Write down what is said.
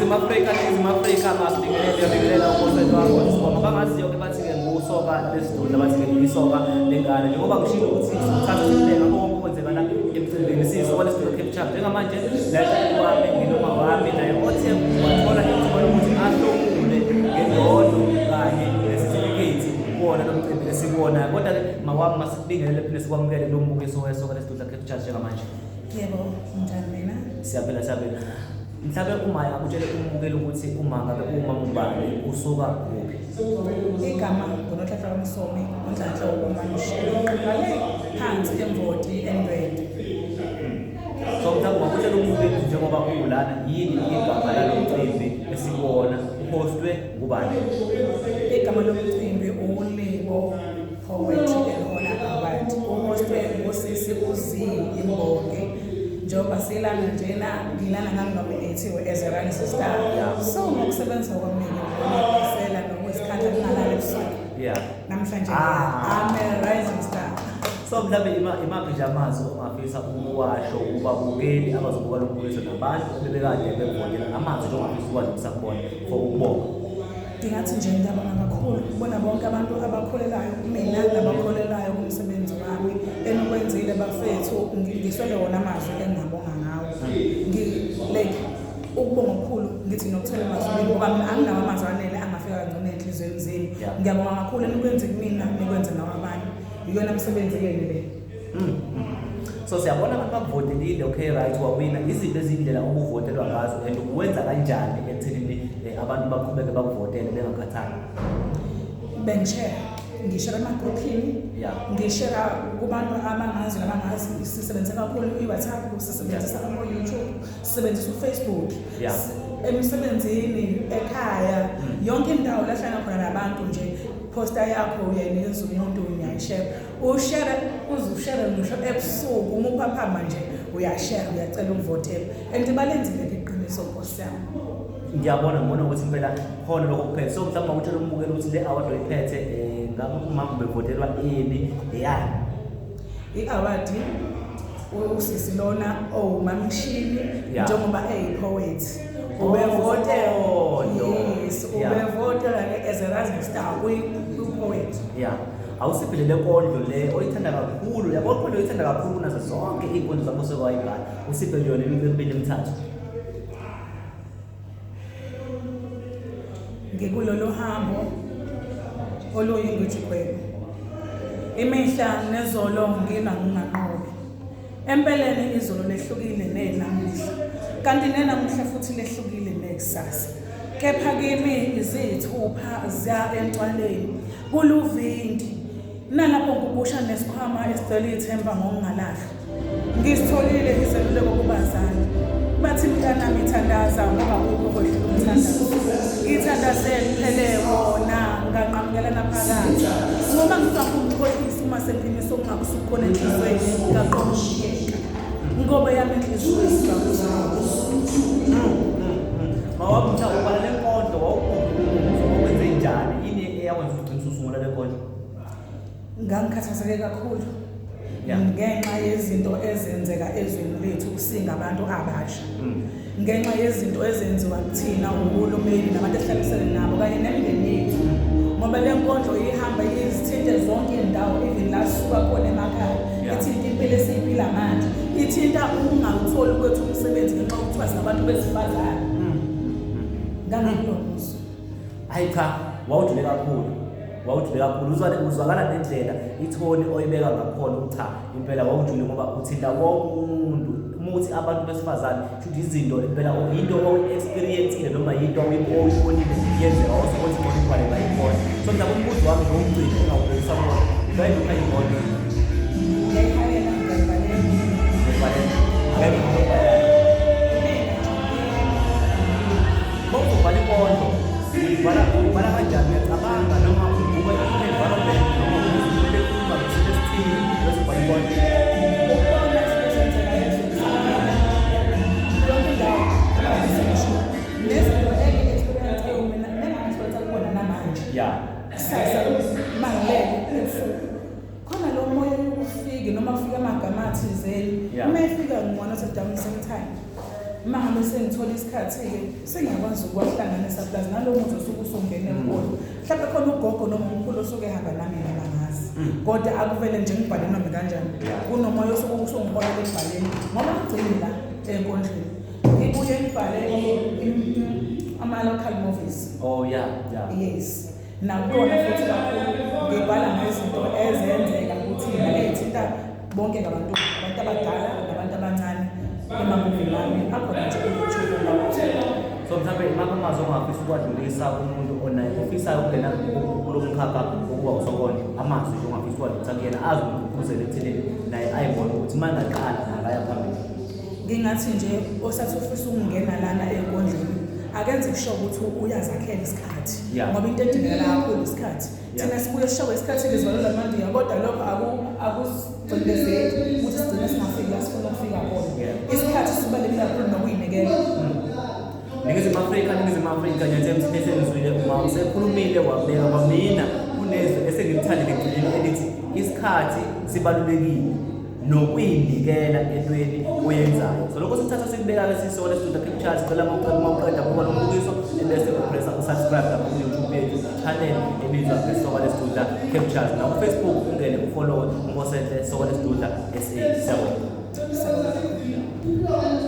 Ningizimu Afrika, Ningizimu Afrika, masibingelele, uyabingelela uMoseni wakho sibonga. Abangaziyo-ke bathi-ke ngusoka lesidudla, bathi-ke ngiyisoka lengane. Njengoba ngishilo ukuthi sikuthatha sikubeka konke okwenzeka la emcimbini, siyisoka lesidudla Cape Town. Njengamanje la wami nginoma wami naye othe wathola ithuba lokuthi ahlomule ngendondo kanye nesitifiketi kuwona lo mcimbi esikuwonayo. Kodwa-ke mawami masikubingelele phinde sikwamukele kulo mbukiso wesoka lesidudla Cape Town njengamanje. Yebo, njani mina? Siyaphila, siyaphila. Mhlawumbe uma akutshele umbukeli ukuthi uma ngabe umama ubani usuka kuphi. Igama nguNonhlanhla kaMsomi, uNhlanhla wokuMamshini. Ngale phansi eMvoti eNdwedwe. So mhlawumbe ungakutshela umbukeli njengoba uwulana yini igama lalo mcimbi esikuwona uhostwe ngubani? Igama lomcimbi uLibo Poetry and Honor Award. Uhostwe ngusisi uZee Imbongi. Njengoba silana njena ngilana nganginominathiwe as a rising star. So ngokusebenza kwami ngikunisela nokuzikhandla ngingalali ebusuku. Namhlanje Ah. I'm a rising star. So mhlawumbe imaphi nje amazwi ongafisa ukuwasho kubabukeli abazobuka lo mbukiso nabantu ebebekade bevotela, amazwi nje ongafisa ukwadlulisa kubona for ukubonga? Ngingathi nje ngiyabonga kakhulu kubona bonke abantu abakholelayo kumina nabakholelayo kumsebenzi wami enikwenzile bafethu. Ngiswele wona amazwi engingabonga ngawo. Like ukubonga okukhulu ngithi nokuthola emazulwini ngoba mina anginawo amazwi anele angafika kangcono ey'nhliziyweni zenu. Ngiyabonga kakhulu enikwenze kumina nikwenze nakwabanye. Iyona msebenzi yenu le. So siyabona abantu bakuvotelile, okay, right, wawina. Izinto ezindlela obuvotelwa ngazo and uwenza kanjani ekuthenini abantu baqhubeke bakuvotele bengakhathali? Bengishare, ngishare emagruphini, ngishare kubantu abangazi nabangazi. Sisebenzisa kakhulu i-WhatsApp, sisebenzisa abo-YouTube, sisebenzisa u-Facebook. Emsebenzini, ekhaya, yonke indawo la hlangana khona nabantu nje, posta yakho uyayinikeza umuntu, uyayishare. Ushare uze ushare ngisho ebusuku uma uphaphama nje uyashare, uyacela ukuvotela. And balenzile iqiniso Nkosi yami. Ngiyabona, ngibona ukuthi impela khona lokho kuphethe. So mhlawumbe ukutshela umbukeli ukuthi le award oyiphethe ngabe umama ubevotelwa ini eyani? I-award usisi lona owumamshini njengoba eyi-poet. Ubevotelwa. Yes, ubevotelwa as a rising star kwi-poet. Awusiphile le nkondlo le oyithanda kakhulu, yabo inkondlo oyithanda kakhulu kunazo zonke iy'nkondlo zakho osewayibhala. Usiphe yona emibili emithathu. Ngikulolu hambo oluyingwijigwebo. Imihla nezolo ngilwa nginganqobi. Empeleni izolo lehlukile nenamuhla. Kanti nenamuhla futhi lehlukile nekusasa. Kepha kimi izithupha ziya entwaleni kuluvindi. Nalapho ngigugusha nesikhwama esigcwele ithemba ngokungalahlwa. Ngisitholile iseluleko kubazali. Bathi mntanami thandaza ngoba akukho okwehlula umthandazo. Ngithandazele kuphele wona nganqamukelana phakathi. Ngoba ngifaka umkhohlisi uma sengimisa okungakusukhona enhliziyweni ngaqoma ukuyeka. Ngoba yami inhliziyo isibhakuza. Mawami mtha ubhala le nkondlo wawukuphi okwenze njani? Yini eyakwenza ugcine ususungula le nkondlo? Ngangikhathazeke kakhulu. Ngenxa yezinto ezenzeka ezweni lethu singabantu abasha. Ngenxa yezinto ezenziwa kuthina uhulumeni nabantu esihlalisene nabo kanye nemindeni yethu. Ngoba le nkondlo ihamba izithinte zonke iy'ndawo, even la sisuka khona emakhaya. Ithinta impilo esiyiphila manje. Ithinta ukungawutholi kwethu umsebenzi ngenxa yokuthiwa singabantu besifazane. Ngangikulomuzwa. Hayi cha, wawujule kakhulu. Wawujule kakhulu. Uzwakala nendlela ithoni oyibeka ngakhona ukuthi cha, impela wawujule ngoba uthinta wonke umuntu. Uma uthi abantu besifazane, shuthi izinto impela into oyi-experience-ile noma yinto oyibonile yenzeka, wawusukuthi ngcono ubhale ngayikhona. So mhlawumbe umbuzo wami nje wokugcina engawubhekisa kuwona, ubayini uma yibona? Ngiyayihayela, ngiyayibhalela. Ngiyayibhalela. Akekho umuntu obhalayo. Bawuzobhala inkondlo, uyibhala kanjani? Uyacabanga noma ubuka i-environment noma ubuka ekhuluma ngesinto esithile bese ubhala inkondlo? Ukubona izinto ezenzeka ezweni yonke indawo, nezinto engi-experience mina nengi-experience kubona namanje. Kusasa mangilele ebusuku khona lo moya ufike noma kufika amagama athizeni. Uma efika ngibona ukuthi down same time. Uma ngabe sengithola isikhathi-ke sengiyakwazi ukuwahlanganisa, plus nalo muthi osuke usungene kuwona, mhlawumbe khona ugogo noma umkhulu osuke ehamba nami, noma ngazi, kodwa akuvele nje ngibhale noma kanjani. Kunomoya osuke usungiholela ekubhaleni, ngoba ngigcini la enkondlweni, ngibuye ngibhale ama-local movies. Oh yeah. Yes, nakona futhi kakhulu ngibhala ngezinto ezenzeka kuthina, ey'thinta bonke ngabantu, abantu abadala nabantu abancane. Ema-movie ami akhona nje ku-YouTube ungawathola. So mhlawumbe imaphi amazwi ongafisa ukuwadlulisa kumuntu onaye ofisayo ukungena kulo mkhakha wokuba usokondlo? Amazwi nje ongafisa ukuwadlulisa kuyena, azi umgqugquzele ekuthenini naye ayibone ukuthi uma engaqala angaya phambili. Ngingathi nje osathi ufisa ukungena lana ey'nkondlweni akenze kusho ukuthi uyazakhela isikhathi, ngoba into edingekala kakhulu isikhathi. Thina sibuye sishawe isikhathi-ke zivalelwa amandiya, kodwa lokho akusigcindezeli ukuthi sigcine singafiki la sifuna ukufika khona. Isikhathi sibalulekile kakhulu nokuyinikela. Ningizimu Afrika, Ningizimu Afrika, ngiyathemba ukuthi sengizwile uma usekhulumile wabeka kwamina kunezwi esengilithandile ekugcineni elithi isikhathi sibalulekile nokuyinikela entweni oyenzayo. So lokho sikuthatha sikubeka-ke sisona Studio Pictures. Cela uma uqeda kuba lo mbukiso ebese upressa u-subscribe lapho ku-YouTube yethu, channel ebizwa ngeSoka Lesidudla Captures, naku-Facebook ungene u-followe uNkosenhle Soka Lesidudla SA. Siyabonga. Siyabonga kakhulu.